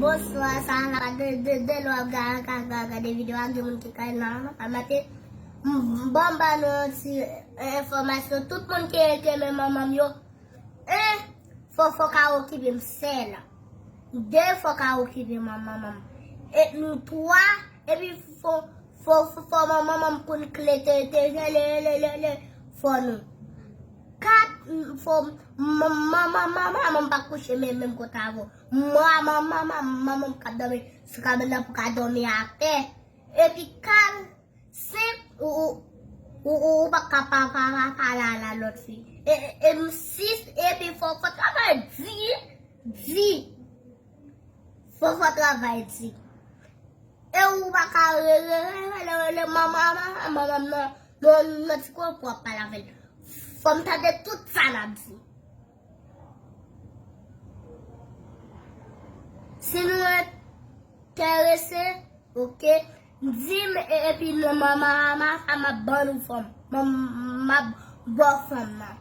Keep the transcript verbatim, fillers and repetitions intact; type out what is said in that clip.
Bonswa, sa va de de de lè w ap ga- ga- ga- gade videyo a, gen moun ki kay nan an pa maten. M ban ba nou yon ti enfòmasyon. Tout moun ki renmen manman m yo, en, fò fò ka okipe m sèl. De fò ka okipe manman manman m. E nou twa, epi fò fò fò fò manman manman m konn kle te te le le le le fò nou. Kat fò manman manman manman m pa kouche men menm kot avè w. Mwa manman manman manman m k ap dòmi sou kabann nan pou ka dòmi atè. Epi kat senk ou ou ou ou pa ka pa pa pa pale a la lòt fi. E e e m sis epi fò fò travay di di. Fò fò travay di. E ou pa ka rele rele rele manman manman manman m nan nan nan ti kwen pou ap pale avè l. Fò m tande tout sa n ap di. Si nou enterese, oke, di m e- epi nan manman manman sa m ap ban nou fòm. M ap ba w fòm nan.